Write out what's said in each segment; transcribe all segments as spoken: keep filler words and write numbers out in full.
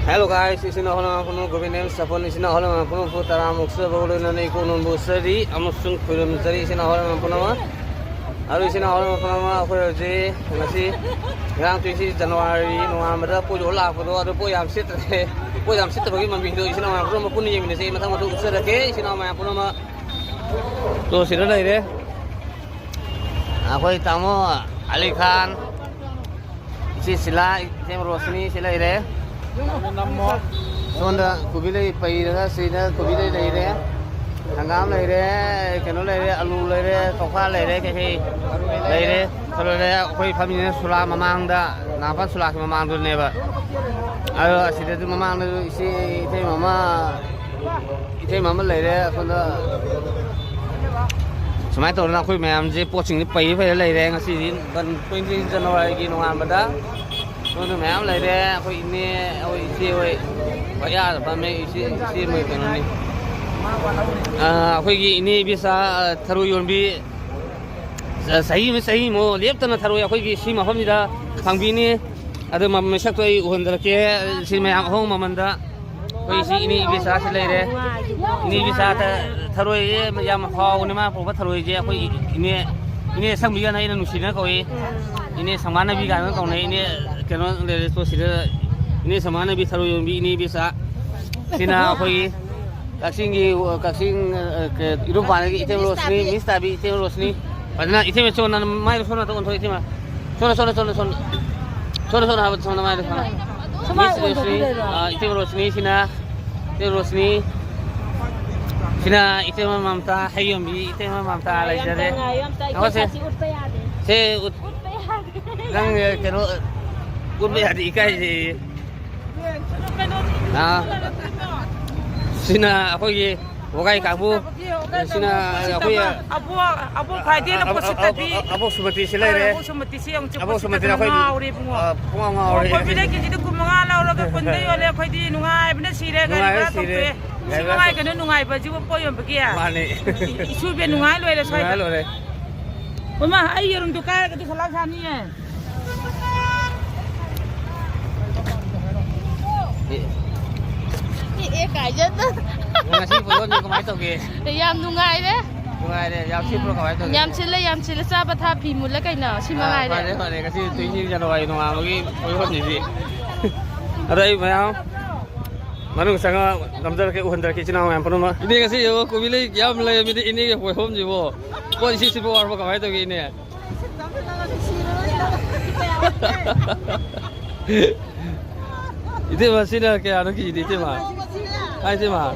Hello guys, ꯏꯆꯤꯟ ꯏꯅꯥꯎ ꯍꯣꯂꯝ ꯄꯨꯝꯅꯃꯛ, ꯒꯣꯕꯤꯟ ꯑꯦꯝ ꯁꯥꯄꯣꯟ ꯏꯆꯤꯟ ꯏꯅꯥꯎ ꯍꯣꯂꯝ ꯄꯨꯝꯅꯃꯛꯄꯨ ꯇꯔꯥꯃꯨꯛ ꯁꯨꯖꯕ ꯂꯣꯏꯅꯅ ꯏꯀꯣꯛ ꯅꯣꯟꯕ ꯎꯠꯆꯔꯤ ꯑꯃꯁꯨꯡ ꯈꯨꯔꯨꯝꯖꯔꯤ ꯏꯆꯤꯟ ꯏꯅꯥꯎ ꯍꯣꯂꯝ ꯄꯨꯝꯅꯃꯛ꯫ ꯑꯗꯨ ꯏꯆꯤꯟ ꯏꯅꯥꯎ ꯍꯣꯂꯝ ꯄꯨꯝꯅꯃꯛ, ꯑꯩꯈꯣꯏ ꯍꯧꯖꯤꯛ ꯉꯁꯤ ꯉꯔꯥꯡ ꯇ꯭ꯋꯦꯟꯇꯤ ꯖꯅꯋꯥꯔꯤ ꯅꯣꯡꯉꯥꯟꯕꯗ ꯄꯣꯠ ꯌꯣꯜ ꯂꯥꯛꯄꯗꯣ, ꯑꯗꯨ ꯄꯣꯠ ꯌꯥꯝ ꯁꯤꯠꯇ꯭ꯔꯦ꯫ ꯄꯣꯠ ꯌꯥꯝ ꯁꯤꯠꯇꯕꯒꯤ ꯃꯃꯤꯗꯣ ꯏꯆꯤꯟ ꯏꯅꯥꯎ ꯃꯌꯥꯝ ꯄꯨꯝꯅꯃꯛ ꯄꯨꯟꯅ ꯌꯦꯡꯃꯤꯟꯅꯁꯤ꯫ ꯑꯩ ꯃꯊꯪ ꯃꯊꯪ ꯎꯠꯆꯔꯛꯀꯦ ꯏꯆꯤꯟ ꯏꯅꯥꯎ ꯃꯌꯥꯝ ꯄꯨꯝꯅꯃꯛ꯫ ꯇꯣ ꯁꯤꯗ ꯂꯩꯔꯦ ꯑꯩꯈꯣꯏ ꯇꯥꯃꯣ ꯑꯂꯤ ꯈꯥꯟ, ꯏꯆꯦ ꯁꯤꯂꯥ, ꯏꯆꯦ ꯔꯣꯁꯅꯤ ꯁꯤ ꯂꯩꯔꯦ꯫ ꯁꯣꯝꯗ ꯀꯣꯕꯤ ꯂꯩ ꯄꯩꯔꯒ ꯁꯤꯗ ꯀꯣꯕꯤ ꯂꯩ ꯂꯩꯔꯦ, ꯍꯪꯒꯥꯝ ꯂꯩꯔꯦ, ꯀꯩꯅꯣ ꯂꯩꯔꯦ, ꯑꯂꯨ ꯂꯩꯔꯦ, ꯀꯧꯈꯥ ꯂꯩꯔꯦ, ꯀꯩꯀꯩ ꯂꯩꯔꯦ꯫ ꯈꯔ ꯂꯩꯔꯦ꯫ ꯑꯩꯈꯣꯏ ꯐꯝꯃꯤꯁꯤꯅ ꯁꯨꯂꯥ ꯃꯃꯥꯡꯗ, ꯅꯥꯄꯥꯟ ꯁꯨꯂꯥꯒꯤ ꯃꯃꯥꯡꯗꯨꯅꯦꯕ꯫ ꯑꯗꯣ ꯑꯁꯤꯗꯁꯨ ꯃꯃꯥꯡꯗꯁꯨ ꯏꯆꯦ, ꯏꯇꯩꯃ ꯑꯃ, ꯏꯇꯩꯃ ꯑꯃ ꯂꯩꯔꯦ꯫ ꯑꯁꯣꯝꯗ ꯁꯨꯃꯥꯏꯅ ꯇꯧꯗꯅ ꯑꯩꯈꯣꯏ ꯃꯌꯥꯝꯁꯦ ꯄꯣꯠꯁꯤꯡꯁꯦ ꯄꯩꯔ ꯄꯩꯔ ꯂꯩꯔꯦ꯫ ꯉꯁꯤꯗꯤ ꯇ꯭ꯋꯦꯟꯇꯤ ꯖꯅꯋꯥꯔꯤꯒꯤ ꯅꯣꯡꯉꯥꯟꯕꯗ ꯃꯣꯏꯗꯣ ꯃꯌꯥꯝ ꯂꯩꯔꯦ꯫ ꯑꯩꯈꯣꯏ ꯏꯅꯦ, ꯑꯩꯈꯣꯏ ꯏꯆꯦ ꯍꯣꯏ ꯃꯌꯥꯗ ꯐꯝꯃꯦ꯫ ꯏꯆꯦ, ꯏꯆꯦ ꯃꯣꯏ ꯀꯩꯅꯣꯅꯤ꯫ ꯑ, ꯑꯩꯈꯣꯏꯒꯤ ꯏꯅꯦ ꯏꯕꯦꯆꯥ, ꯑ, ꯊꯔꯣꯏ ꯌꯣꯟꯕꯤ, ꯆ-, ꯆꯍꯤ ꯑꯃ ꯆꯍꯤ ꯑꯃꯨꯛ ꯂꯦꯞꯇꯅ ꯊꯔꯣꯏ ꯑꯩꯈꯣꯏꯒꯤ ꯁꯤ ꯃꯐꯝꯁꯤꯗ ꯐꯪꯕꯤꯅꯤ꯫ ꯑꯗꯨ ꯃ-, ꯃꯁꯛꯇꯣ ꯑꯩ ꯎꯍꯟꯖꯔꯛꯀꯦ꯫ ꯁꯤ ꯃꯌꯥꯝ ꯑꯍꯣꯡꯕ ꯃꯃꯟꯗ꯫ ꯑꯩꯈꯣꯏ ꯁꯤ ꯏꯅꯦ ꯏꯕꯦꯆꯥꯁꯤ ꯂꯩꯔꯦ꯫ ꯏꯅꯦ ꯏꯕꯦꯆꯥ ꯊ-, ꯊꯔꯣꯏꯁꯦ ꯌꯥꯝ ꯍꯥꯎꯕꯅꯦ ꯃꯥ ꯄꯨꯔꯛꯄ ꯊꯔꯣꯏꯁꯦ꯫ ꯑꯩꯈꯣꯏ ꯏꯅꯦ, ꯏꯅꯦ ꯑꯁꯪꯕꯤꯒꯅ ꯑꯩꯅ ꯅꯨꯡꯁꯤꯅ ꯀꯧꯏ꯫ ꯏꯅꯦ ꯁꯃꯥꯟꯅꯕꯤ ꯀꯥꯏꯅ ꯀꯧꯅꯩ꯫ ꯏꯅꯦ ꯀꯩꯅꯣ ꯂꯩꯔꯦ ꯁꯤꯗ, ꯏꯅꯦ ꯁꯃꯥꯟꯅꯕꯤ ꯊꯔꯣꯏ ꯌꯣꯟꯕꯤ ꯏꯅꯦ ꯏꯕꯦꯆꯥ꯫ ꯁꯤꯅ ꯑꯩꯈꯣꯏꯒꯤ ꯀꯛꯆꯤꯡꯒꯤ, ꯀꯛꯆꯤꯡ, ꯑ, ꯀ-, ꯏꯔꯨꯝꯄꯥꯟꯒꯤ ꯏꯇꯩꯃ ꯔꯣꯁꯅꯤ, ꯃꯤꯁ ꯇꯥꯕꯤ ꯏꯇꯩꯃ ꯔꯣꯁꯅꯤ꯫ ꯐꯖꯅ ꯏꯇꯩꯃ ꯁꯣꯝꯗ ꯃꯥꯏꯗ ꯁꯣꯝꯗ ꯑꯝꯇ ꯑꯣꯟꯊꯣꯛ ꯏꯇꯩꯃ꯫ ꯁꯣꯝꯗ, ꯁꯣꯝꯗ, ꯁꯣꯝꯗ, ꯁꯣꯝꯗ꯫ ꯁꯣꯝꯗ, ꯁꯣꯝꯗ ꯍꯥꯏꯕ, ꯁꯣꯝꯗ ꯃꯥꯏꯗ ꯁꯣꯝꯗ꯫ ꯁꯨꯃꯥꯏꯅ ꯃꯤꯁ ꯔꯣꯁꯅꯤ, ꯑꯣꯟꯊꯣꯛꯄꯤꯗꯣꯏꯔꯣ? ꯑ, ꯏꯇꯩꯃ ꯔꯣꯁꯅꯤ ꯁꯤꯅ, ꯏꯇꯩꯃ ꯔꯣꯁꯅꯤ ꯁꯤꯅ ꯏꯇꯩꯃ ꯃꯃꯇꯥ ꯍꯩ ꯌꯣꯟꯕꯤ, ꯏꯇꯩꯃ ꯃꯃꯇꯥ ꯌꯥꯝ ꯂꯩꯖꯔꯦ꯫ ꯉꯥꯏ, ꯌꯥꯝ ꯇꯥꯏ꯫ ꯑꯩꯈꯣꯏꯁꯦ ꯏꯀꯥꯏ ꯎꯠꯄ ꯌꯥꯗꯦ꯫ ꯁꯦ ꯎꯠ-, ꯎꯠꯄ ꯌꯥꯗꯦ꯫ ꯅꯪ ꯀꯩꯅꯣ ꯎꯠꯄ ꯌꯥꯗꯦ, ꯏꯀꯥꯏꯖꯩꯌꯦ꯫ ꯑꯥ꯫ ꯁꯤꯅ ꯑꯩꯈꯣꯏꯒꯤ ꯋꯥꯒꯥꯏ ꯀꯥꯡꯕꯨ꯫ ꯁꯤꯅ ꯑꯩꯈꯣꯏ ꯑꯕꯣꯛ, ꯑꯕꯣꯛ ꯈ꯭ꯋꯥꯏꯗꯒꯤ ꯑꯕꯣꯛ, ꯄꯣꯠꯁꯤꯠꯇꯕꯤ꯫ ꯑꯕꯣꯛ, ꯑꯕꯣꯛ ꯁꯨꯃꯇꯤꯁꯤ ꯂꯩꯔꯦ꯫ ꯑꯕꯣꯛ ꯁꯨꯃꯇꯤꯁꯤ ꯌꯦꯡꯉꯨ, ꯑꯕꯣꯛ ꯄꯣꯠꯁꯤꯠꯇꯕꯤ ꯁꯨꯃꯇꯤꯅ ꯑꯩꯈꯣꯏ, ꯉꯥꯎꯔꯦ ꯏꯕꯨꯡꯉꯣ꯫ ꯑ, ꯄꯨꯡꯉꯥꯎ ꯉꯥꯎꯔꯦ꯫ ꯀꯣꯕꯤꯗ ꯀꯦꯖꯤꯗ ꯀꯨꯟ ꯃꯉꯥ ꯂꯧꯔꯒ ꯀꯨꯟꯗ ꯌꯣꯜꯂꯦ꯫ ꯑꯩꯈꯣꯏꯗꯤ ꯅꯨꯡꯉꯥꯏꯕꯅ ꯁꯤꯔꯦ, ꯒꯥꯔꯤ ꯅꯨꯡꯉꯥꯏꯕꯅ ꯚꯔꯥ ꯁꯤꯔꯦ꯫ ꯇꯧꯊꯣꯛꯑꯦ꯫ ꯁꯤ ꯒꯥꯔꯤ ꯚꯔꯥ ꯃꯉꯥꯏ ꯀꯩꯅꯣ ꯅꯨꯡꯉꯥꯏꯕꯁꯤꯕꯨ ꯄꯣꯠ ꯌꯣꯟꯕꯒꯤ? ꯃꯥꯅꯦ꯫ ꯏꯁꯨ ꯏꯕꯦꯟ ꯅꯨꯡꯉꯥꯏ ꯂꯣꯏꯔꯦ ꯁ꯭ꯋꯥꯏꯗ꯫ ꯅꯨꯡꯉꯥꯏ ꯂꯣꯏꯔꯦ꯫ ꯏꯃꯥ, ꯑꯩ ꯌꯦꯔꯨꯝꯗꯨ ꯀꯥꯏꯔꯒꯗꯤ ꯁꯂꯥꯛ ꯁꯥꯅꯤꯌꯦ꯫ ꯑꯦ, ꯀꯥꯏꯖꯗ꯫ ꯉꯁꯤ ꯄꯣꯠꯂꯣꯟꯁꯦ ꯀꯃꯥꯏꯅ ꯇꯧꯒꯦ? ꯌꯥꯝ ꯅꯨꯡꯉꯥꯏꯔꯦ꯫ ꯅꯨꯡꯉꯥꯏꯔꯦ꯫ ꯌꯥꯝ ꯁꯤꯠꯄ꯭ꯔꯣ? ꯀꯃꯥꯏꯅ ꯇꯧꯒꯦ? ꯌꯥꯝ ꯁꯤꯠꯂꯦ, ꯌꯥꯝ ꯁꯤꯠꯂꯦ꯫ ꯆꯥꯕ ꯊꯥ ꯐꯤ ꯃꯨꯜꯂꯦ ꯀꯩꯅꯣ꯫ ꯁꯤ ꯑꯥ, ꯃꯉꯥꯏꯔꯦ꯫ ꯐꯔꯦ, ꯐꯔꯦ꯫ ꯉꯁꯤ twenty January ꯅꯣꯡꯉꯥꯟꯕꯒꯤ ꯄꯣꯠꯂꯣꯟꯁꯤꯗꯤ꯫ ꯑꯗꯣ ꯑꯩ ꯃꯌꯥꯝ ꯃꯅꯨꯡ ꯆꯪꯉ ꯅꯝꯖꯔꯛꯀꯦ, ꯎꯍꯟꯖꯔꯛꯀꯦ, ꯏꯆꯤꯟ ꯏꯅꯥꯎ ꯃꯌꯥꯝ ꯄꯨꯝꯅꯃꯛ꯫ ꯏꯅꯦ, ꯉꯁꯤ ꯌꯦꯡꯉꯣ, ꯀꯣꯕꯤ ꯂꯩ ꯌꯥꯝ ꯂꯩꯔꯝꯃꯤꯗ ꯏꯅꯦꯒꯤ ꯄꯣꯠꯐꯝꯁꯤꯕꯣ꯫ ꯄꯣꯠ ꯏꯁꯤꯠ ꯁꯤꯠꯄ ꯋꯥꯠꯄ꯭ꯔꯣ? ꯀꯃꯥꯏꯅ ꯇꯧꯒꯦ, ꯏꯅꯦ? ꯏꯇꯩꯃ, ꯁꯤꯅ ꯀꯌꯥꯅꯣ ꯀꯦꯖꯤꯗ, ꯏꯇꯩꯃ? ꯍꯥꯏ, ꯏꯇꯩꯃ꯫ ꯑꯣ,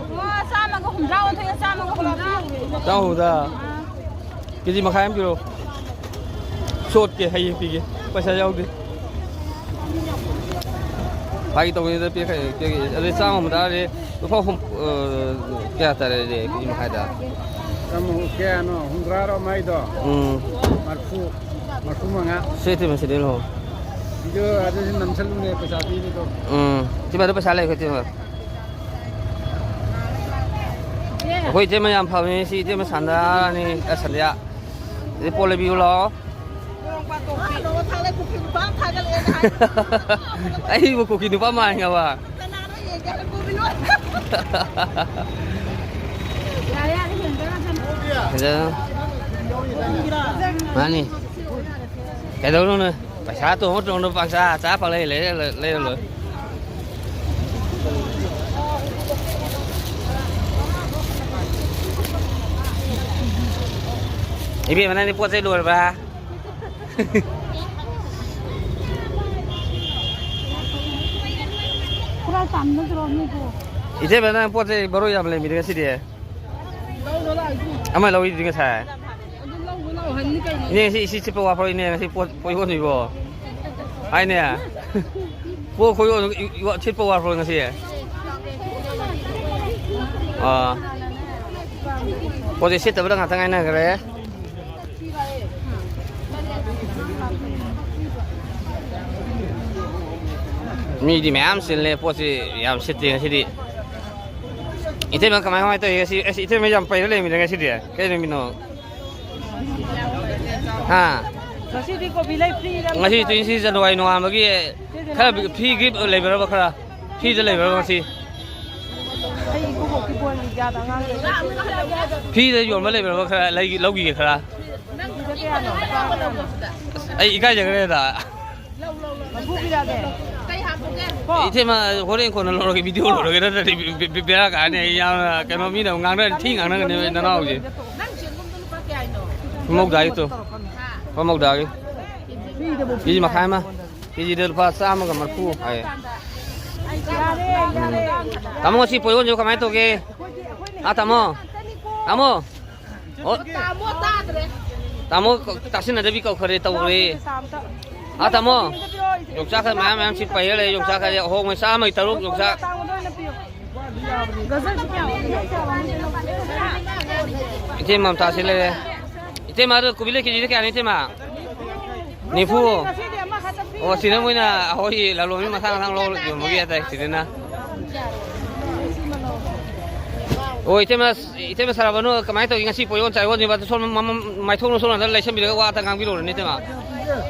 ꯆꯥꯝꯃꯒ ꯍꯨꯝꯗ꯭ꯔꯥ ꯑꯣꯟꯊꯣꯛꯑꯦ, ꯆꯥꯝꯃꯒ ꯍꯨꯝꯗ꯭ꯔꯥ꯫ ꯆꯥꯝꯃ ꯍꯨꯝꯗ꯭ꯔꯥ꯫ ꯑꯥ꯫ ꯀꯦꯖꯤ ꯃꯈꯥꯏ ꯑꯃ ꯄꯤꯔꯣ꯫ ꯁꯣꯠꯀꯦ, ꯍꯌꯦꯡ ꯄꯤꯒꯦ꯫ ꯄꯩꯁꯥ ꯌꯥꯎꯗꯦ꯫ ꯐꯥꯒꯤ ꯇꯧꯕꯅꯤꯗ, ꯄꯤꯔꯛꯀꯦ, ꯄꯤꯔꯛꯀꯦ꯫ ꯑꯗꯨꯗꯤ ꯆꯥꯝꯃ ꯍꯨꯝꯗ꯭ꯔꯥꯗꯤ ꯂꯨꯄꯥ ꯍꯨꯝ-, ꯑ, ꯀꯌꯥ ꯇꯥꯔꯦ ꯑꯗꯨꯗꯤ ꯀꯦꯖꯤ ꯃꯈꯥꯏꯗ? ꯆꯥꯝꯃ ꯍꯨꯝ-, ꯀꯌꯥꯅꯣ? ꯍꯨꯝꯗ꯭ꯔꯥꯔꯣ ꯃꯥꯏꯗꯣ? ꯎꯝ꯫ ꯃꯔꯐꯨ, ꯃꯔꯐꯨ ꯃꯉꯥ꯫ ꯁꯤ ꯏꯇꯩꯃ, ꯁꯤꯗꯤ ꯂꯧ꯫ ꯁꯤꯗ ꯑꯗꯨꯗꯤ ꯅꯝꯁꯜꯂꯨꯅꯦ, ꯄꯩꯁꯥ ꯄꯤꯔꯤꯗꯣ꯫ ꯎꯝ꯫ ꯏꯇꯩꯃ, ꯑꯗꯨ ꯄꯩꯁꯥ ꯂꯩ, ꯏꯇꯩꯃ꯫ ꯑꯩꯈꯣꯏ ꯏꯇꯩꯃ ꯌꯥꯝ ꯐꯕꯅꯤ, ꯁꯤ ꯏꯇꯩꯃ ꯁꯟꯗ꯭ꯌꯥꯅꯤ, ꯑ, ꯁꯟꯗ꯭ꯌꯥ꯫ ꯑꯗꯩ ꯄꯣꯠ ꯂꯩꯕꯤꯌꯨ ꯂꯥꯛꯑꯣ꯫ ꯑꯩꯕꯨ ꯀꯨꯀꯤ ꯅꯨꯄꯥ ꯃꯥꯟꯈ꯭ꯔꯕ? ꯐꯖꯅ꯫ ꯃꯥꯅꯤ꯫ ꯀꯩꯗꯧꯔꯨꯅ? ꯄꯩꯁꯥ ꯇꯣꯡꯉ ꯇꯣꯡꯉ ꯄꯪꯆꯥ ꯆꯥ ꯐꯪ ꯂꯩ, ꯂꯩꯔ ꯂꯣꯏ꯫ ꯏꯕꯦꯝꯃ, ꯅꯪꯗꯤ ꯄꯣꯠ ꯆꯩ ꯂꯣꯏꯔꯕ? ꯈꯔ ꯇꯥꯝꯅꯗ꯭ꯔꯣ ꯅꯣꯏꯕꯨ? ꯏꯆꯦ, ꯅꯪ ꯄꯣꯠ ꯆꯩ ꯃꯔꯨ ꯌꯥꯝ ꯂꯩꯃꯤꯗꯤ ꯉꯁꯤꯗꯤ꯫ ꯑꯃ ꯂꯧꯔꯤꯗꯨꯗꯤ ꯉꯁꯥꯏ꯫ ꯑꯗꯨ ꯂꯧꯕ ꯂꯥꯛꯑꯣ ꯍꯥꯏꯕꯅꯤ ꯀꯩꯅꯣ꯫ ꯏꯅꯦ, ꯉꯁꯤ ꯏꯁꯤꯠ ꯁꯤꯠꯄ ꯋꯥꯐꯔꯣꯏ, ꯏꯅꯦ, ꯉꯁꯤ ꯄꯣꯠ ꯈꯣꯏ ꯌꯣꯟꯕꯤꯕꯣ? ꯍꯥꯏꯅꯦ? ꯄꯣꯠ ꯈꯣꯏ ꯌꯣꯟ-, ꯏ-, ꯏ-, ꯁꯤꯠꯄ ꯋꯥꯐꯔꯣꯏ ꯉꯁꯤ? ꯑꯥ꯫ ꯄꯣꯠꯁꯦ ꯁꯤꯠꯇꯕꯗ ꯉꯥꯛꯇ ꯉꯥꯏꯅꯈ꯭ꯔꯦ꯫ ꯃꯤꯗꯤ ꯃꯌꯥꯝ ꯆꯤꯜꯂꯦ, ꯄꯣꯠꯁꯤ ꯌꯥꯝ ꯁꯤꯠꯇꯦ ꯉꯁꯤꯗꯤ꯫ ꯏꯇꯩꯃ, ꯀꯃꯥꯏ, ꯀꯃꯥꯏ ꯇꯧꯔꯤ ꯉꯁꯤ? ꯑꯁ, ꯏꯇꯩꯃ ꯌꯥꯝ ꯄꯩꯔ ꯂꯩꯔꯝꯃꯤꯗ ꯉꯁꯤꯗꯤ꯫ ꯀꯩ ꯅꯨꯃꯤꯠꯅꯣ? ꯍꯥ? ꯉꯁꯤꯗꯤ ꯀꯣꯕꯤ ꯂꯩ free ꯗ ꯉꯁꯤ twenty January ꯅꯣꯡꯉꯥꯟꯕꯒꯤ ꯈꯔ free gift ꯂꯩꯕ꯭ꯔꯕ, ꯈꯔ free ꯗ ꯂꯩꯕ꯭ꯔꯕ ꯉꯁꯤ? ꯑꯩ ꯏꯀꯨꯕꯣꯛꯀꯤ ꯕꯣꯜ ꯌꯥꯗ ꯑꯉꯥꯡꯗ ꯐ꯭ꯔꯤꯗ ꯌꯣꯟꯕ ꯂꯩꯕ꯭ꯔꯕ? ꯈꯔ ꯂꯩꯒꯤ-, ꯂꯧꯈꯤꯒꯦ ꯈꯔ꯫ ꯅꯪꯒꯤꯗ ꯀꯌꯥꯅꯣ? ꯂꯨꯄꯥ ꯀꯌꯥꯅꯣ? ꯑꯁ, ꯑꯩ ꯏꯀꯥꯏꯖꯈ꯭ꯔꯦꯗ꯫ ꯃꯔꯐꯨ ꯄꯤꯔꯛꯑꯒꯦ꯫ ꯀꯩ ꯍꯥꯞꯄꯨꯒꯦ? ꯀꯣ? ꯏꯊꯦꯃ, ꯍꯣꯔꯦꯟ ꯀꯣꯟꯅ ꯂꯧꯔꯒꯦ, ꯚꯤꯗꯤꯑꯣ ꯂꯧꯔꯒꯦ, ꯅꯠꯇ꯭ꯔꯗꯤ ꯕꯦ-, ꯕꯦ-, ꯕꯦꯔꯥ ꯀꯥꯅꯤ꯫ ꯑꯩ ꯌꯥꯝꯅ ꯀꯩꯅꯣ, ꯃꯤꯅ ꯑꯃꯨꯛ ꯉꯥꯡꯅꯔꯗꯤ ꯊꯤ ꯉꯥꯡꯅꯒꯅꯦꯕ ꯅꯅꯥꯎꯁꯦ꯫ ꯅꯪ ꯆꯦꯡꯒꯨꯝꯗꯣ ꯂꯨꯄꯥ ꯀꯌꯥꯅꯣ? ꯃꯧꯗ꯭ꯔꯥꯒꯤ ꯇꯣ꯫ ꯍꯥ? ꯂꯨꯄꯥ ꯃꯧꯗ꯭ꯔꯥꯒꯤ꯫ ꯐ꯭ꯔꯤꯗꯕꯨ ꯀꯦꯖꯤ ꯃꯈꯥꯏ ꯑꯃ꯫ ꯀꯦꯖꯤꯗ ꯂꯨꯄꯥ ꯆꯥꯝꯃꯒ ꯃꯔꯐꯨ ꯍꯥꯏꯌꯦ꯫ ꯌꯥꯔꯦ, ꯌꯥꯔꯦ꯫ ꯎꯝ꯫ ꯇꯥꯃꯣ, ꯉꯁꯤ ꯄꯣꯠ ꯌꯣꯟꯁꯤꯕꯨ ꯀꯃꯥꯏꯅ ꯇꯧꯒꯦ? ꯑꯥ, ꯇꯥꯃꯣ꯫ ꯇꯥꯃꯣ꯫ ꯑꯣ꯫ ꯇꯥꯃꯣ ꯇꯥꯗ꯭ꯔꯦ꯫ ꯇꯥꯃꯣ ꯀꯧ-, ꯇꯥꯁꯤꯟꯅꯗꯕꯤ ꯀꯧꯈ꯭ꯔꯦ, ꯇꯧꯈ꯭ꯔꯦ꯫ ꯄꯩꯁꯥ ꯑꯝꯇ꯫ ꯑꯥ, ꯇꯥꯃꯣ꯫ ꯌꯣꯡꯆꯥꯛ ꯈꯔ ꯃꯌꯥꯝ ꯃꯌꯥꯝ ꯁꯤ ꯄꯩꯔ ꯂꯩ, ꯌꯣꯡꯆꯥꯛ ꯈꯔꯁꯦ ꯑꯍꯣꯡꯕ ꯆꯥꯝꯃꯒꯤ ꯇꯔꯨꯛ ꯌꯣꯡꯆꯥꯛ꯫ ꯒꯖꯔꯁꯤ ꯀꯌꯥ ꯑꯣꯏꯔꯤꯅꯣ? ꯏꯆꯦ ꯃꯝꯇꯥꯁꯤ ꯂꯩꯔꯦ꯫ ꯏꯇꯩꯃ, ꯑꯗꯣ ꯀꯣꯕꯤ ꯂꯩ ꯀꯦꯖꯤꯗ ꯀꯌꯥꯅꯣ, ꯏꯇꯩꯃ? ꯅꯤꯐꯨ꯫ ꯉꯁꯤꯗꯤ ꯑꯃꯈꯛꯇ ꯄꯤꯔꯣ꯫ ꯑꯣ, ꯁꯤꯗ ꯃꯣꯏꯅ ꯑꯩꯈꯣꯏꯒꯤ ꯂꯂꯣꯟꯕꯤ ꯃꯊꯪ ꯃꯊꯪ ꯂꯧꯔ ꯌꯣꯟꯕꯒꯤ ꯍꯥꯏꯇꯥꯔꯦ, ꯁꯤꯗꯅ꯫ ꯑꯣ, ꯏꯇꯩꯃ, ꯏꯇꯩꯃ ꯁꯔꯥꯕꯅꯨ, ꯀꯃꯥꯏꯅ ꯇꯧꯒꯦ ꯉꯁꯤ ꯄꯣꯌꯣꯟ ꯆꯥꯌꯣꯟꯁꯤꯕ? ꯁꯣꯝ ꯃ-, ꯃ-, ꯃꯥꯏꯊꯣꯡꯅ ꯁꯣꯝ ꯅꯥꯀꯟꯗ ꯂꯩꯁꯟꯕꯤꯔꯒ ꯋꯥ ꯑꯝꯇ ꯉꯥꯡꯕꯤꯔꯛꯑꯣꯅꯦ, ꯏꯇꯩꯃ꯫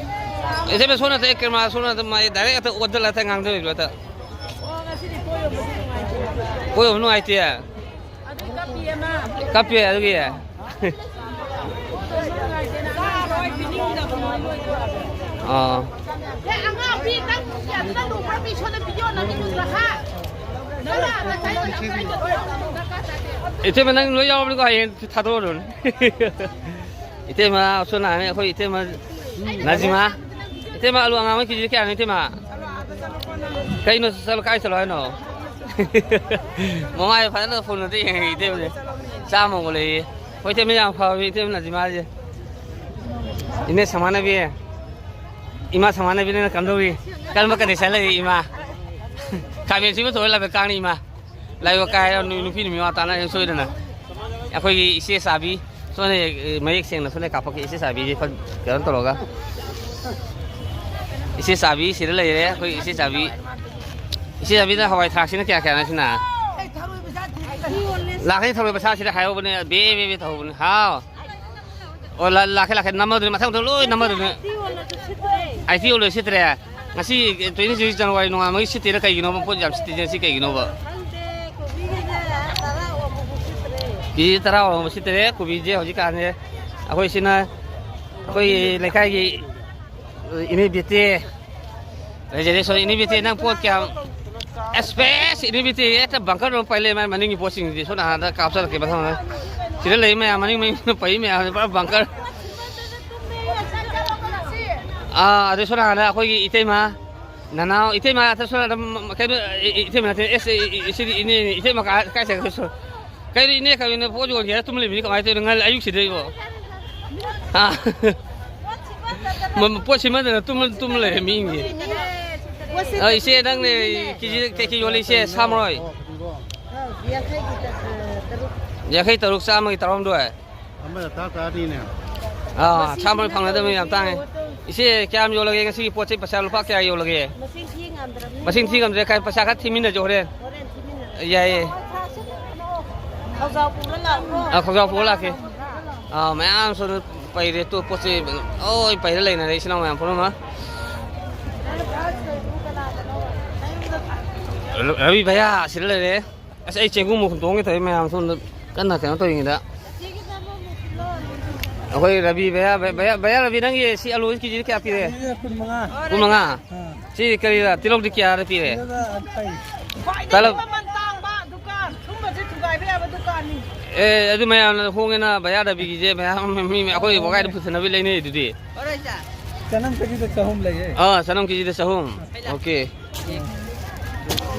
ꯏꯇꯩꯃ, ꯁꯣꯝ ꯅꯥꯀꯟꯗ camera ꯁꯣꯝ ꯅꯥꯀꯟꯗ ꯃꯥꯏ direct ꯍꯦꯛꯇ ꯑꯣꯟꯁꯤꯜꯂꯒ ꯍꯦꯛꯇ ꯉꯥꯡꯊꯕꯤꯔꯣ ꯍꯦꯛꯇ꯫ ꯑꯣ, ꯉꯁꯤꯗꯤ ꯄꯣꯌꯣꯟꯕꯗꯤ ꯅꯨꯡꯉꯥꯏꯇꯦ꯫ ꯄꯣꯌꯣꯟꯕ ꯅꯨꯡꯉꯥꯏꯇꯦ? ꯑꯗꯨꯗꯤ ꯀꯞꯄꯤꯌꯦ ꯃꯥ꯫ ꯀꯞꯄꯦ ꯑꯗꯨꯒꯤ꯫ ꯑꯥ꯫ ꯑꯦ, ꯑꯉꯥꯡ ꯄꯤ, ꯅꯪ ꯀꯌꯥꯗ ꯂꯨꯕ꯭ꯔꯥ? ꯃꯤ ꯁꯣꯟꯗ video ꯅꯝꯃꯤꯗꯨꯗ, ꯍꯥ? ꯏꯇꯩꯃ, ꯅꯪ ꯂꯣꯏ ꯌꯥꯎꯔꯕꯅꯤꯀꯣ, ꯍꯌꯦꯡ ꯊꯥꯗꯣꯛꯑꯗꯧꯅꯤ꯫ ꯏꯇꯩꯃ, ꯁꯣꯝ ꯅꯥꯀꯟꯗ ꯑꯩꯈꯣꯏ ꯏꯇꯩꯃ ꯅꯖꯤꯃꯥ꯫ ꯏꯇꯩꯃ, ꯑꯂꯨ ꯑꯉꯥꯡꯕ ꯀꯦꯖꯤꯗ ꯀꯌꯥꯅꯣ, ꯏꯇꯩꯃ? ꯀꯩꯅꯣ, ꯆꯠꯂꯣ, ꯀꯥꯏ ꯆꯠꯂꯣ ꯍꯥꯏꯅꯣ? ꯃꯃꯥꯏ ꯐꯖꯅ ꯐꯣꯟꯗ ꯌꯦꯡꯉꯦ, ꯏꯇꯩꯃꯁꯦ꯫ ꯆꯥꯝꯃꯒ ꯂꯩꯌꯦ꯫ ꯍꯣꯏ, ꯏꯇꯩꯃ, ꯌꯥꯝ ꯐꯕ ꯏꯇꯩꯃ ꯅꯖꯤꯃꯥꯁꯦ꯫ ꯏꯅꯦ ꯁꯃꯥꯟꯅꯕꯤ, ꯏꯃꯥ ꯁꯃꯥꯟꯅꯕꯤꯅ ꯀꯝꯗꯧꯔꯤ? ꯀꯔꯝꯕ condition ꯂꯩꯔꯤ, ꯏꯃꯥ? ꯈꯥꯃꯦꯟ ꯑꯁꯤꯟꯕ ꯊꯣꯡꯉ ꯂꯥꯛꯄ ꯀꯥꯡꯅꯤ, ꯏꯃꯥ꯫ ꯂꯥꯏꯕꯛ ꯀꯥꯏ ꯍꯥꯏꯔ ꯅꯨ-, ꯅꯨꯄꯤꯅ ꯃꯤꯋꯥ ꯇꯥꯅ ꯁꯣꯏꯗꯅ꯫ ꯑꯩꯈꯣꯏꯒꯤ ꯏꯆꯦ ꯆꯥꯕꯤ, ꯁꯣꯝꯗ, ꯑꯦ, ꯃꯌꯦꯛ ꯁꯦꯡꯅ ꯁꯣꯝꯗ ꯀꯥꯞꯄꯛꯀꯦ, ꯏꯆꯦ ꯆꯥꯕꯤꯁꯦ ꯈꯔ ꯀꯩꯅꯣ ꯇꯧꯔꯒ꯫ ꯏꯆꯦ ꯆꯥꯕꯤ ꯁꯤꯗ ꯂꯩꯔꯦ, ꯑꯩꯈꯣꯏ ꯏꯆꯦ ꯆꯥꯕꯤ꯫ ꯏꯆꯦ ꯆꯥꯕꯤꯗ ꯍꯋꯥꯏ ꯊ꯭ꯔꯥꯛꯁꯤꯅ ꯀꯌꯥ ꯀꯌꯥꯅꯣ ꯁꯤꯅ? ꯂꯥꯛꯀꯅꯤ ꯊꯔꯣꯏ ꯄꯩꯁꯥ ꯁꯤꯗ ꯍꯥꯏꯍꯧꯕꯅꯦ, ꯕꯦ ꯕꯦ ꯕꯦ ꯇꯧꯍꯧꯕꯅꯦ꯫ ꯍꯥꯎ꯫ ꯑꯣ, ꯂꯥ-, ꯂꯥꯛꯀꯦ, ꯂꯥꯛꯀꯦ꯫ ꯅꯝꯃꯗꯣꯏꯅꯦ, ꯃꯊꯪ ꯃꯊꯪ ꯂꯣꯏ ꯅꯝꯃꯗꯣꯏꯅꯦ꯫ ꯑꯥꯏꯇꯤ ꯑꯣꯜ ꯂꯣꯏ ꯁꯤꯠꯇ꯭ꯔꯦ꯫ ꯉꯁꯤ twenty six January ꯅꯣꯡꯉꯥꯟꯕꯒꯤ ꯁꯤꯠꯇꯦꯅ ꯀꯩꯒꯤꯅꯣꯕ? ꯄꯣꯠ ꯌꯥꯝ ꯁꯤꯠꯇꯦ ꯉꯁꯤ ꯀꯩꯒꯤꯅꯣꯕ? ꯈꯪꯗꯦ, ꯀꯣꯕꯤꯒꯁꯦ ꯀꯦ ꯖꯤ ꯇꯔꯥ ꯋꯥꯡꯕ ꯁꯤꯠꯇꯔꯦ ꯀꯣꯕꯤꯁꯦ ꯍꯧꯖꯤꯛꯀꯥꯟꯁꯦ꯫ ꯑꯩꯈꯣꯏ ꯁꯤꯅ ꯑꯩꯈꯣꯏꯒꯤ ꯂꯩꯀꯥꯏꯒꯤ ꯏꯅꯦ ꯕꯦꯇꯤ ꯂꯩꯖꯔꯦ꯫ ꯁꯣ ꯏꯅꯦ ꯕꯦꯇꯤ, ꯅꯪ ꯄꯣꯠ ꯀꯌꯥꯝ? ꯑꯦꯁꯄꯦꯁ ꯏꯅꯦ ꯕꯦꯇꯤ ꯍꯦꯛꯇ ꯕꯪꯀꯔ ꯑꯃ ꯄꯥꯏ ꯂꯩ꯫ ꯃꯥꯏ ꯃꯅꯤꯡꯒꯤ ꯄꯣꯠꯁꯤꯡꯁꯤꯗꯤ ꯁꯣꯝ ꯅꯥꯀꯟꯗ ꯀꯥꯞꯆꯔꯛꯀꯦ ꯃꯊꯪ ꯃꯊꯪ꯫ ꯁꯤꯗ ꯂꯩ ꯃꯌꯥꯝ, ꯃꯅꯤꯡ ꯃꯅꯤꯡꯗ ꯄꯩ ꯃꯌꯥꯝꯁꯦ ꯄꯨꯔꯥ ꯕꯪꯀꯔ꯫ ꯑꯥ, ꯑꯗꯩ ꯁꯣꯝ ꯅꯥꯀꯟꯗ ꯑꯩꯈꯣꯏꯒꯤ ꯏꯇꯩꯃ, ꯅꯅꯥꯎ, ꯏꯇꯩꯃ ꯑꯗ ꯁꯣꯝ ꯅꯥꯀꯟꯗ ꯀꯩꯅꯣ, ꯏ-, ꯏ-, ꯏꯇꯩꯃ ꯅꯠꯇꯦ, ꯑꯦꯁ, ꯏ-, ꯏ-, ꯁꯤꯗꯤ ꯏꯅꯦꯅꯤ꯫ ꯏꯇꯩꯃ ꯀꯥꯏ, ꯀꯥꯏ ꯆꯠꯈ꯭ꯔꯦ? ꯁꯣ-, ꯀꯩꯅꯣ ꯏꯅꯦ, ꯀꯩꯅꯣ ꯄꯣꯠ ꯌꯣꯟꯒꯦ ꯍꯥꯏꯔ ꯇꯨꯝ ꯂꯩꯕꯅꯤ ꯀꯃꯥꯏꯅ ꯇꯧꯔꯤꯅꯣ? ꯉꯜ-, ꯑꯌꯨꯛꯁꯤꯗꯩꯕꯣ꯫ ꯑꯥ꯫ ꯃ-, ꯄꯣꯠ ꯁꯤꯠꯃꯟꯗꯅ ꯇꯨꯝ, ꯇꯨꯝ ꯂꯩꯔꯦ ꯃꯤꯁꯤꯡꯁꯦ꯫ ꯑ, ꯏꯆꯦ, ꯅꯪꯅꯦ ꯀꯦ ꯖꯤ ꯀꯩ ꯀꯩ ꯌꯣꯜꯂꯤ, ꯏꯆꯦ? ꯁꯥ ꯃꯔꯣꯏ? ꯌꯥꯡꯈꯩꯒꯤ ꯇ-, ꯇꯔꯨꯛ꯫ ꯌꯥꯡꯈꯩ ꯇꯔꯨꯛ, ꯆꯥꯝꯃꯒꯤ ꯇꯔꯥꯍꯨꯝꯗꯣꯏ꯫ ꯑꯃꯗ ꯇꯔꯥ ꯇꯔꯥꯅꯤꯅꯦ꯫ ꯑꯥ, ꯁꯥ ꯃꯔꯣꯏ ꯐꯪꯅꯗꯕꯅꯤ ꯌꯥꯝ ꯇꯥꯡꯉꯦ꯫ ꯏꯆꯦ, ꯀꯌꯥꯝ ꯌꯣꯜꯂꯒꯦ ꯉꯁꯤꯒꯤ ꯄꯣꯠꯁꯤ? ꯄꯩꯁꯥ ꯂꯨꯄꯥ ꯀꯌꯥ ꯌꯧꯔꯒꯦ? ꯃꯁꯤꯡ ꯊꯤ ꯉꯝꯗ꯭ꯔꯕꯅꯤ꯫ ꯃꯁꯤꯡ ꯊꯤ ꯉꯝꯗ꯭ꯔꯦ꯫ ꯀꯥꯏ, ꯄꯩꯁꯥ ꯈꯔ ꯊꯤꯃꯤꯟꯅꯁꯦ ꯍꯣꯔꯦꯟ꯫ ꯍꯣꯔꯦꯟ ꯊꯤꯃꯤꯟꯅꯔꯁꯤ꯫ ꯌꯥꯏꯌꯦ꯫ ꯈꯧꯖꯥꯎ ꯄꯨꯔ ꯂꯥꯛꯑꯣ꯫ ꯑꯥ, ꯈꯧꯖꯥꯎ ꯄꯨꯔ ꯂꯥꯛꯀꯦ꯫ ꯑꯥ, ꯃꯌꯥꯝ ꯁꯣꯝꯗ ꯄꯩꯔꯦ꯫ ꯇꯨ ꯄꯣꯠꯁꯤ ꯂꯣꯏ ꯄꯩꯔ ꯂꯩꯅꯔꯦ ꯏꯆꯤꯟ ꯏꯅꯥꯎ ꯃꯌꯥꯝ ꯄꯨꯝꯅꯃꯛ꯫ ꯔꯕꯤ ꯚꯩꯌꯥ ꯁꯤꯗ ꯂꯩꯔꯦ꯫ ꯑꯁ, ꯑꯩ ꯆꯦꯡꯒꯨꯝ ꯃꯈꯨꯟ ꯇꯣꯡꯒꯦ ꯇꯧꯋꯤ ꯃꯌꯥꯝ ꯁꯣꯝꯗ ꯀꯟꯅ ꯀꯩꯅꯣ ꯇꯧꯔꯤꯉꯩꯗ꯫ ꯑꯩꯈꯣꯏ ꯔꯕꯤ ꯚꯩꯌꯥ, ꯚꯩꯌꯥ, ꯚꯩꯌꯥ ꯔꯕꯤ, ꯅꯪꯒꯤ ꯁꯤ ꯑꯂꯨ ꯀꯦ ꯖꯤꯗ ꯀꯌꯥ ꯄꯤꯔꯦ? ꯀꯨꯟꯃꯉꯥ꯫ ꯀꯨꯟꯃꯉꯥ? ꯑꯥ꯫ ꯁꯤ ꯀꯔꯤꯔ? ꯇꯤꯜꯍꯧꯗꯤ ꯀꯌꯥꯗ ꯄꯤꯔꯦ? ꯁꯤꯗ ꯌꯥꯡꯈꯩ꯫ ꯈ꯭ꯋꯥꯏꯗꯒꯤ ꯇꯂꯞ- ꯃꯃꯜ ꯇꯥꯡꯕ ꯗꯨꯀꯥꯟ, ꯁꯨꯝꯕꯁꯦ ꯊꯨꯒꯥꯏꯕ ꯌꯥꯕ ꯗꯨꯀꯥꯟꯅꯤ꯫ ꯑꯦ, ꯑꯗꯨ ꯃꯌꯥꯝꯅ ꯍꯣꯡꯉꯦꯅ ꯚꯩꯌꯥ ꯔꯕꯤꯒꯤꯁꯦ ꯃꯌꯥꯝ ꯃꯤ, ꯑꯩꯈꯣꯏ ꯋꯥꯒꯥꯏꯗ ꯄꯨꯊꯅꯕ ꯂꯩꯅꯩ ꯑꯗꯨꯗꯤ꯫ ꯆꯅꯝ ꯀꯦꯖꯤꯗ ꯆꯍꯨꯝ ꯂꯩꯌꯦ꯫ ꯑꯥ, ꯆꯅꯝ ꯀꯦꯖꯤꯗ ꯆꯍꯨꯝ꯫ ꯑꯣꯀꯦ꯫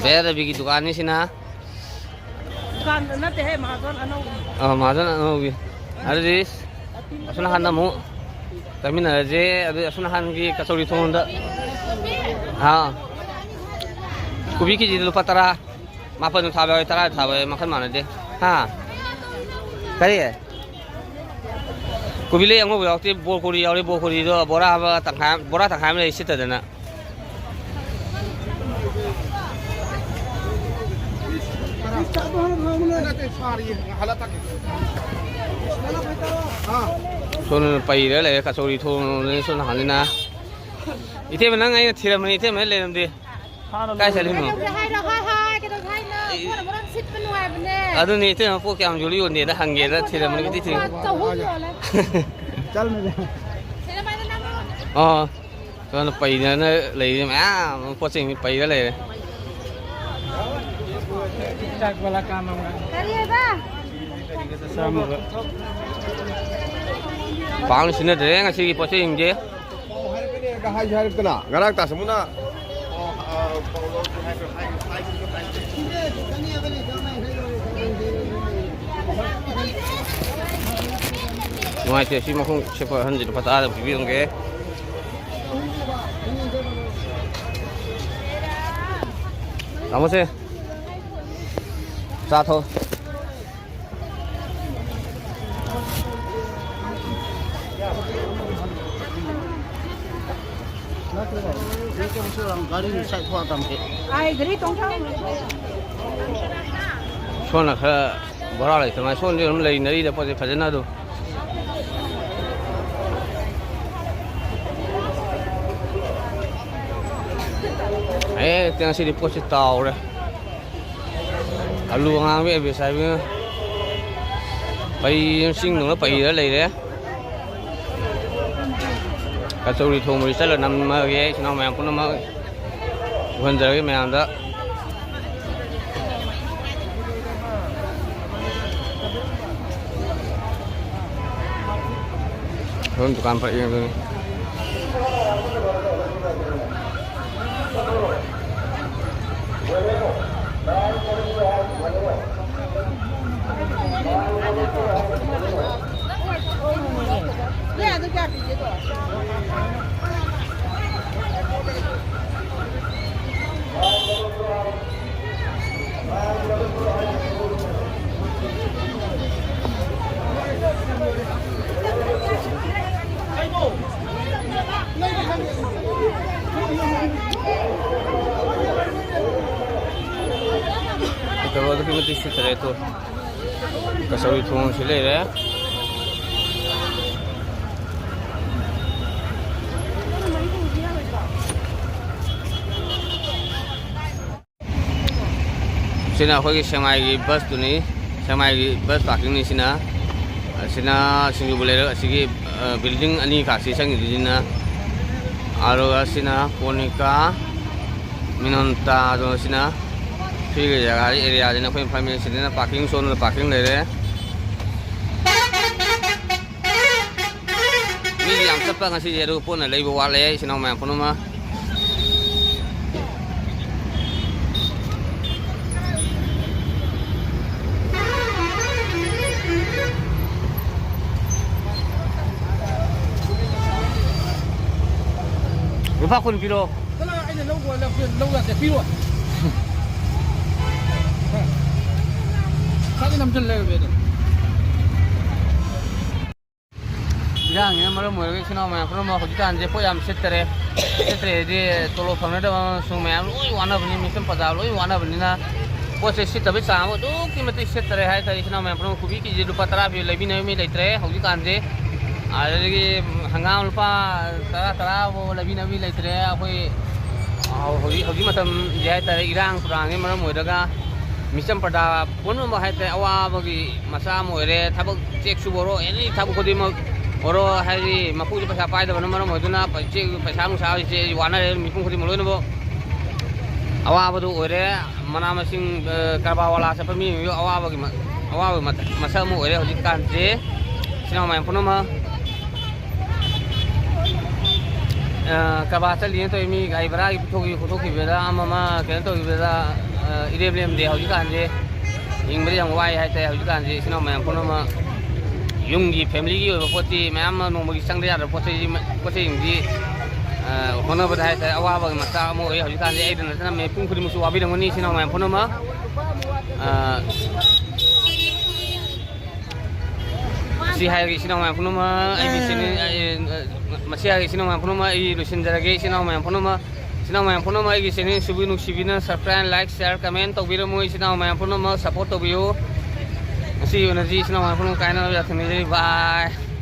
ꯚꯩꯌꯥ ꯔꯕꯤꯒꯤ ꯗꯨꯀꯥꯟꯅꯤ ꯁꯤꯅ꯫ ꯗꯨꯀꯥꯟꯗ ꯅꯠꯇꯦꯍꯦ, ꯃꯍꯥꯖꯣꯟ ꯑꯅꯧꯕꯤ꯫ ꯑ, ꯃꯍꯥꯖꯣꯟ ꯑꯅꯧꯕꯤ꯫ ꯑꯗꯨꯗꯤ ꯑꯁꯣꯝ ꯅꯥꯀꯟꯗ ꯑꯃꯨꯛ ꯆꯠꯃꯤꯟꯅꯔꯁꯦ꯫ ꯑꯗꯨꯗꯤ ꯑꯁꯣꯝ ꯅꯥꯀꯟꯒꯤ ꯀꯆꯧꯔꯤ ꯊꯣꯡꯗ꯫ ꯍꯥ? ꯀꯣꯕꯤ ꯀꯦꯖꯤꯗ ꯂꯨꯄꯥ ꯇꯔꯥ꯫ ꯃꯥꯄꯟꯁꯨ ꯊꯥꯕ ꯌꯥꯎꯋꯦ, ꯇꯔꯥꯁꯨ ꯊꯥꯕ ꯌꯥꯎꯋꯦ, ꯃꯈꯜ ꯃꯥꯟꯅꯗꯦ꯫ ꯍꯥ? ꯀꯔꯤ? ꯀꯣꯕꯤ ꯂꯩ ꯑꯉꯧꯕ ꯌꯥꯎꯔꯛꯇꯦ, ꯕꯣꯔ ꯀꯣꯔꯤ ꯌꯥꯎꯔꯦ, ꯕꯣꯔ ꯀꯣꯔꯤꯗꯣ ꯕꯣꯔꯥ ꯑꯃ ꯇꯪꯈꯥꯏ, ꯕꯣꯔꯥ ꯇꯪꯈꯥꯏ ꯑꯃ ꯂꯩ ꯁꯤꯠꯇꯗꯅ꯫ ꯁꯣꯝꯗ ꯄꯩꯔ ꯂꯩꯔꯦ, ꯀꯆꯧꯔꯤ ꯊꯣꯡꯅꯦ ꯁꯣꯝ ꯅꯥꯀꯟꯁꯤꯅ꯫ ꯏꯇꯩꯃ, ꯅꯪ ꯑꯩꯅ ꯊꯤꯔꯝꯕꯅꯤ, ꯏꯇꯩꯃ ꯂꯩꯔꯝꯗꯦ꯫ ꯀꯥꯏ ꯆꯠꯂꯤꯅꯣ? ꯀꯩꯗꯧꯁꯦ ꯍꯥꯏꯅꯣ? ꯍꯥꯏ, ꯍꯥꯏ, ꯀꯩꯗꯧꯁꯦ ꯍꯥꯏꯅꯣ? ꯀꯣꯟꯅ ꯃꯔꯣꯟ ꯁꯤꯠꯄ ꯅꯨꯡꯉꯥꯏ꯫ ꯑꯗꯨꯅꯤ, ꯏꯇꯩꯃ ꯄꯣꯠ ꯀꯌꯥꯝ ꯌꯣꯜꯂꯤ ꯌꯣꯟꯗꯦꯅ ꯍꯪꯒꯦꯅ ꯊꯤꯔꯝꯕꯅꯤ, ꯏꯇꯩ ꯊꯤꯔꯝ-, ꯆꯍꯨꯝ ꯌꯣꯜꯂꯦ꯫ ꯆꯠꯂꯨꯅꯦ꯫ ꯑꯥ, ꯁꯣꯝꯗ ꯄꯩꯗꯅ ꯂꯩꯔꯤ ꯃꯌꯥꯝ, ꯄꯣꯠ ꯆꯩ ꯄꯩꯔ ꯂꯩꯔꯦ꯫ ꯀꯔꯤ ꯍꯥꯏꯕ? ꯄꯥꯛꯅ ꯁꯤꯟꯅꯗ꯭ꯔꯦ ꯉꯁꯤꯒꯤ ꯄꯣꯠ ꯆꯩꯁꯤꯡꯁꯦ꯫ ꯄꯥꯎ ꯍꯥꯏꯔꯛꯀꯅꯤ, ꯍꯥꯏꯁꯨ ꯍꯥꯏꯔꯛꯇꯅ꯫ ꯉꯔꯥꯡ ꯇꯥ ꯁꯃꯨꯅ ꯅꯨꯡꯉꯥꯏꯇꯦ, ꯁꯤ ꯃꯈꯣꯡ ꯁꯦꯠꯄ ꯑꯍꯟꯁꯤ ꯂꯨꯄꯥ ꯇꯔꯥꯗ ꯄꯤꯕꯤꯔꯝꯒꯦ꯫ ꯇꯥꯃꯣꯁꯦ, ꯆꯥ ꯊꯛꯑꯣ꯫ ꯁꯣꯝꯅ ꯈꯔ ꯕꯣꯔꯥ ꯂꯩꯇ ꯉꯥꯏ, ꯁꯣꯝꯗꯤ ꯑꯗꯨꯝ ꯂꯩꯅꯔꯤꯗ ꯄꯣꯠꯁꯦ ꯐꯖꯅ ꯑꯗꯨꯝ꯫ ꯑꯦ, ꯉꯁꯤꯗꯤ ꯄꯣꯠꯁꯦ ꯇꯥꯎꯔꯦ꯫ ꯑꯂꯨ ꯑꯉꯥꯡꯕꯤ ꯑꯕꯦꯁ ꯍꯥꯏꯕꯤ ꯄꯩ-, ꯆꯤꯡꯗꯧꯅ ꯄꯩꯔ ꯂꯩꯔꯦ꯫ ꯀꯆꯧꯔꯤ ꯊꯣꯡꯕꯗꯤ ꯆꯠꯂ ꯅꯝꯃꯒꯦ, ꯏꯆꯤꯟ ꯏꯅꯥꯎ ꯃꯌꯥꯝ ꯄꯨꯝꯅꯃꯛ ꯎꯍꯟꯖꯔꯒꯦ ꯃꯌꯥꯝꯗ꯫ ꯍꯣꯔꯦꯟ ꯗꯨꯀꯥꯟ ꯐꯔꯛ ꯌꯦꯡꯗꯣꯏꯅꯤ꯫ ꯐꯠꯇꯕ ꯑꯗꯨꯛꯀꯤ ꯃꯇꯤꯛ ꯁꯤꯠꯇꯔꯦ꯫ ꯇꯣ, ꯀꯆꯧꯔꯤ ꯊꯣꯡꯁꯤ ꯂꯩꯔꯦ꯫ ꯁꯤꯅ ꯑꯩꯈꯣꯏꯒꯤ ꯁꯦꯛꯃꯥꯏꯒꯤ ꯕꯁꯇꯨꯅꯤ꯫ ꯁꯦꯛꯃꯥꯏꯒꯤ ꯕꯁ ꯄꯥꯔꯀꯤꯡꯅꯤ ꯁꯤꯅ꯫ ꯑꯁꯤꯅ ꯁꯤꯡꯖꯨꯕꯨ ꯂꯩꯔꯛ ꯑꯁꯤꯒꯤ, ꯑ, ꯕꯤꯜꯗꯤꯡ ꯑꯅꯤ ꯈꯥꯛꯁꯤ ꯆꯪꯉꯤꯗꯨꯅꯤꯅ꯫ ꯑꯗꯨꯒ ꯁꯤꯅ ꯀꯣꯅꯤꯀꯥ, ꯃꯤꯅꯣꯟꯇꯥ, ꯑꯗꯣ ꯁꯤꯅ ꯁꯤꯒꯤ ꯖꯒꯥ ꯑꯦꯔꯤꯌꯥꯁꯤꯅ ꯑꯩꯈꯣꯏ ꯐꯝꯃꯤ꯫ ꯁꯤꯗꯅ ꯄꯥꯔꯀꯤꯡ, ꯁꯣꯝꯗ ꯄꯥꯔꯀꯤꯡ ꯂꯩꯔꯦ꯫ ꯃꯤꯗꯤ ꯌꯥꯝ ꯆꯠꯄ ꯉꯁꯤꯁꯦ, ꯑꯗꯨꯒ ꯄꯣꯠꯅ ꯂꯩꯕ ꯋꯥꯠꯂꯦ, ꯏꯆꯤꯟ ꯏꯅꯥꯎ ꯃꯌꯥꯝ ꯄꯨꯝꯅꯃꯛ꯫ ꯂꯨꯄꯥ ꯀꯨꯟ ꯄꯤꯔꯣ꯫ ꯆꯠꯂꯣ, ꯑꯩꯅ ꯂꯧꯕ ꯂꯧ ꯌꯥꯗꯦ, ꯄꯤꯔꯣ꯫ ꯁꯥꯗꯤ ꯅꯝꯁꯤꯜ ꯂꯩꯔꯝꯃꯦ ꯑꯗꯣ꯫ ꯏꯔꯥꯡꯁꯤꯅ ꯃꯔꯝ ꯑꯣꯏꯔꯒ ꯏꯆꯤꯟ ꯏꯅꯥꯎ ꯃꯌꯥꯝ ꯄꯨꯝꯅꯃꯛ ꯍꯧꯖꯤꯛꯀꯥꯟꯁꯦ ꯄꯣꯠ ꯌꯥꯝ ꯁꯤꯠꯇꯔꯦ꯫ ꯁꯤꯠꯇ꯭ꯔꯦ ꯍꯥꯏꯗꯤ ꯇꯣꯂꯣꯞ ꯐꯪꯅꯗꯕ ꯑꯃꯁꯨꯡ ꯃꯌꯥꯝ ꯂꯣꯏ ꯋꯥꯅꯕꯅꯤ, ꯃꯤꯆꯝ ꯄ꯭ꯔꯖꯥ ꯂꯣꯏ ꯋꯥꯅꯕꯅꯤꯅ ꯄꯣꯠꯁꯦ ꯁꯤꯠꯇꯕꯩ ꯆꯥꯡ ꯑꯃ ꯑꯗꯨꯛꯀꯤ ꯃꯇꯤꯛ ꯁꯤꯠꯇꯔꯦ ꯍꯥꯏꯇꯥꯔꯦ꯫ ꯏꯆꯤꯟ ꯏꯅꯥꯎ ꯃꯌꯥꯝ ꯄꯨꯝꯅꯃꯛ ꯀꯣꯕꯤ ꯀꯦꯖꯤ ꯂꯨꯄꯥ ꯇꯔꯥ ꯄꯤ ꯂꯩꯕꯤꯅꯕ ꯃꯤ ꯂꯩꯇ꯭ꯔꯦ ꯍꯧꯖꯤꯛꯀꯥꯟꯁꯦ꯫ ꯑꯗꯨꯗꯒꯤ ꯍꯪꯒꯥꯝ ꯂꯨꯄꯥ ꯇꯔꯥ, ꯇꯔꯥ ꯐꯥꯎ ꯂꯩꯕꯤꯅꯕ ꯃꯤ ꯂꯩꯇ꯭ꯔꯦ꯫ ꯑꯩꯈꯣꯏ ꯍꯧꯖꯤꯛ, ꯍꯧꯖꯤꯛ ꯃꯇꯝꯁꯦ ꯍꯥꯏꯇꯥꯔꯦ, ꯏꯔꯥꯡ ꯄꯨꯔꯥꯡꯒꯤ ꯃꯔꯝ ꯑꯣꯏꯔꯒ ꯃꯤꯆꯝ ꯄ꯭ꯔꯖꯥ ꯄꯨꯝꯅꯃꯛ ꯍꯥꯏꯇꯥꯔꯦ, ꯑꯋꯥꯕꯒꯤ ꯃꯆꯥ ꯑꯃ ꯑꯣꯏꯔꯦ꯫ ꯊꯕꯛ ꯆꯦꯛ ꯁꯨꯕ ꯑꯣꯏꯔꯣ, ꯑꯦꯅꯤ ꯊꯕꯛ ꯈꯨꯗꯤꯡꯃꯛ ꯑꯣꯏꯔꯣ, ꯍꯥꯏꯗꯤ ꯃꯄꯨꯁꯨ ꯄꯩꯁꯥ ꯄꯥꯏꯗꯕꯅ ꯃꯔꯝ ꯑꯣꯏꯗꯨꯅ ꯆꯦꯛ, ꯄꯩꯁꯥ ꯅꯨꯡꯁꯥꯁꯦ ꯋꯥꯅꯔꯦ, ꯃꯤꯄꯨꯝ ꯈꯨꯗꯤꯡꯃꯛ ꯂꯣꯏꯅꯃꯛ ꯑꯋꯥꯕꯗꯨ ꯑꯣꯏꯔꯦ꯫ ꯃꯅꯥ ꯃꯁꯤꯡ, ꯑ, ꯀꯔꯕꯥꯔ ꯋꯥꯂꯥ ꯆꯠꯄ ꯃꯤ ꯑꯣꯏꯔꯣ, ꯑꯋꯥꯕꯒꯤ ꯃ-, ꯑꯋꯥꯕꯒꯤ ꯃ-, ꯃꯁꯛ ꯑꯃ ꯑꯣꯏꯔꯦ ꯍꯧꯖꯤꯛꯀꯥꯟꯁꯦ꯫ ꯏꯆꯤꯟ ꯏꯅꯥꯎ ꯃꯌꯥꯝ ꯄꯨꯝꯅꯃꯛ꯫ ꯑ, ꯀꯔꯕꯥꯔ ꯆꯠꯂꯤꯅ ꯇꯧꯔꯤ ꯃꯤ ꯒꯥꯔꯤ ꯚꯔꯥꯒꯤ ꯄꯤꯊꯣꯛꯈꯤꯕ ꯈꯣꯠꯇꯣꯛꯈꯤꯕꯗ ꯑꯃ ꯑꯃ ꯀꯩꯅꯣ ꯇꯧꯈꯤꯕꯗ, ꯑ, ꯏꯔꯦꯝ ꯂꯦꯝꯗꯦ ꯍꯧꯖꯤꯛꯀꯥꯟꯁꯦ꯫ ꯍꯤꯡꯕꯗ ꯌꯥꯝ ꯋꯥꯏ ꯍꯥꯏꯇꯥꯔꯦ ꯍꯧꯖꯤꯛꯀꯥꯟꯁꯦ꯫ ꯏꯆꯤꯟ ꯏꯅꯥꯎ ꯃꯌꯥꯝ ꯄꯨꯝꯅꯃꯛ ꯌꯨꯝꯒꯤ ꯐꯦꯃꯤꯂꯤꯒꯤ ꯑꯣꯏꯕ ꯄꯣꯠ ꯆꯩ ꯃꯌꯥꯝ ꯑꯃ ꯅꯣꯡꯃꯒꯤ ꯆꯪꯗ ꯌꯥꯗꯕ ꯄꯣꯠ ꯆꯩ, ꯄꯣꯠ ꯆꯩꯁꯤꯡꯗꯤ, ꯑ, ꯍꯣꯠꯅꯕꯗ ꯍꯥꯏꯇꯥꯔꯦ ꯑꯋꯥꯕꯒꯤ ꯃꯆꯥꯛ ꯑꯃ ꯑꯣꯏ ꯍꯧꯖꯤꯛꯀꯥꯟꯁꯦ꯫ ꯑꯩꯗ ꯅꯠꯇꯅ ꯃꯤꯄꯨꯝ ꯈꯨꯗꯤꯡꯃꯛꯁꯨ ꯋꯥꯕꯤꯔꯝꯒꯅꯤ ꯏꯆꯤꯟ ꯏꯅꯥꯎ ꯃꯌꯥꯝ ꯄꯨꯝꯅꯃꯛ꯫ ꯑ, ꯁꯤ ꯍꯥꯏꯔꯒ ꯏꯆꯤꯟ ꯏꯅꯥꯎ ꯃꯌꯥꯝ ꯄꯨꯝꯅꯃꯛ ꯑꯩꯒꯤ ꯆꯦꯅꯦꯜ, ꯑꯩ, ꯑ, ꯃꯁꯤ ꯍꯥꯏꯔꯒ ꯏꯆꯤꯟ ꯏꯅꯥꯎ ꯃꯌꯥꯝ ꯄꯨꯝꯅꯃꯛ ꯑꯩ ꯂꯣꯏꯁꯤꯟꯖꯔꯒꯦ꯫ ꯏꯆꯤꯟ ꯏꯅꯥꯎ ꯃꯌꯥꯝ ꯄꯨꯝꯅꯃꯛ, ꯏꯆꯤꯟ ꯏꯅꯥꯎ ꯃꯌꯥꯝ ꯄꯨꯝꯅꯃꯛ ꯑꯩꯒꯤ ꯆꯦꯅꯦꯜꯁꯤꯕꯨ ꯅꯨꯡꯁꯤꯕꯤꯅ subscribe, like, share, comment ꯇꯧꯕꯤꯔꯝꯃꯨ꯫ ꯏꯆꯤꯟ ꯏꯅꯥꯎ ꯃꯌꯥꯝ ꯄꯨꯝꯅꯃꯛ support ꯇꯧꯕꯤꯌꯨ꯫ ꯉꯁꯤꯒꯤ ꯑꯣꯏꯅꯗꯤ ꯏꯆꯤꯟ ꯏꯅꯥꯎ ꯃꯌꯥꯝ ꯄꯨꯝꯅꯃꯛ ꯀꯥꯏꯅ ꯌꯥꯊꯪ ꯅꯤꯖꯔꯤ꯫ Bye꯫